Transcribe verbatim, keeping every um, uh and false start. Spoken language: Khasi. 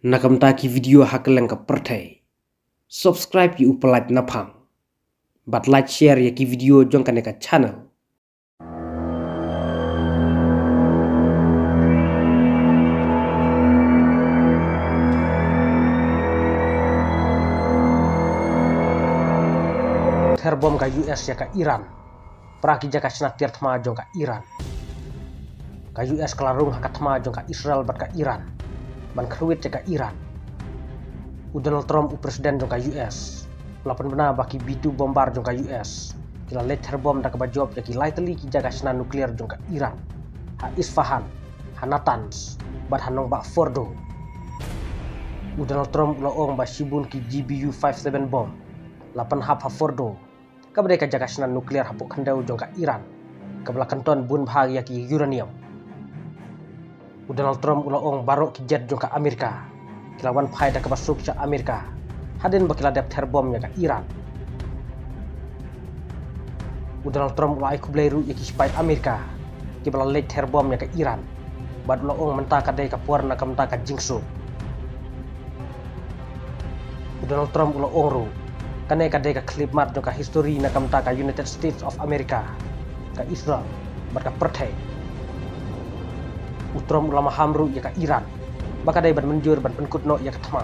Na ka bynta ki video ha kylleng ka pyrthei, subscribe ïa u Palat Naphang bad like share ïa ki video jong kane ka channel. Therbom ka U S ïa ka Iran. Pra ki jaka shna tiar thma jong ka Iran. Ka U S ka la rung ha ka thma jong ka Israel bad ka Iran ban kyrwit ïa ka Iran. U Donald Trump, u president jong ka U S, u la pynbna ba ki B two bomber jong ka U S ki la leit therbom da kaba jop ïa ki lai tylli ki jaka shna nuclear jong ka Iran, ha Isfahan, ha Natanz bad ha nongbah Fordo. U Donald Trump u la ong ba shibun ki G B U five seven bomb la pynhap ha Fordo, kaba dei ka jaka shna nuclear hapoh khyndew jong ka Iran, kaba la kynton bun bha ïa ki uranium. U Donald Trump u la ong baroh ki jet jong ka Amerika ki la wan phai da kaba suk sha Amerika hadien ba ki la dep therbom ïa ka Iran. U Donald Trump u la ai khublei ruh ïa ki sipai Amerika kiba la leit therbom ïa ka Iran, bad u la ong mynta ka dei ka por na ka bynta ka jingsuk. U Donald Trump u la ong ruh, kane ka dei ka khyllipmat jong ka histori na ka bynta ka United States of America, ka Israel bad ka pyrthei. U Trump u la maham ruh ïa ka Iran ba ka dei ban mynjur ban pynkut noh ïa ka thma.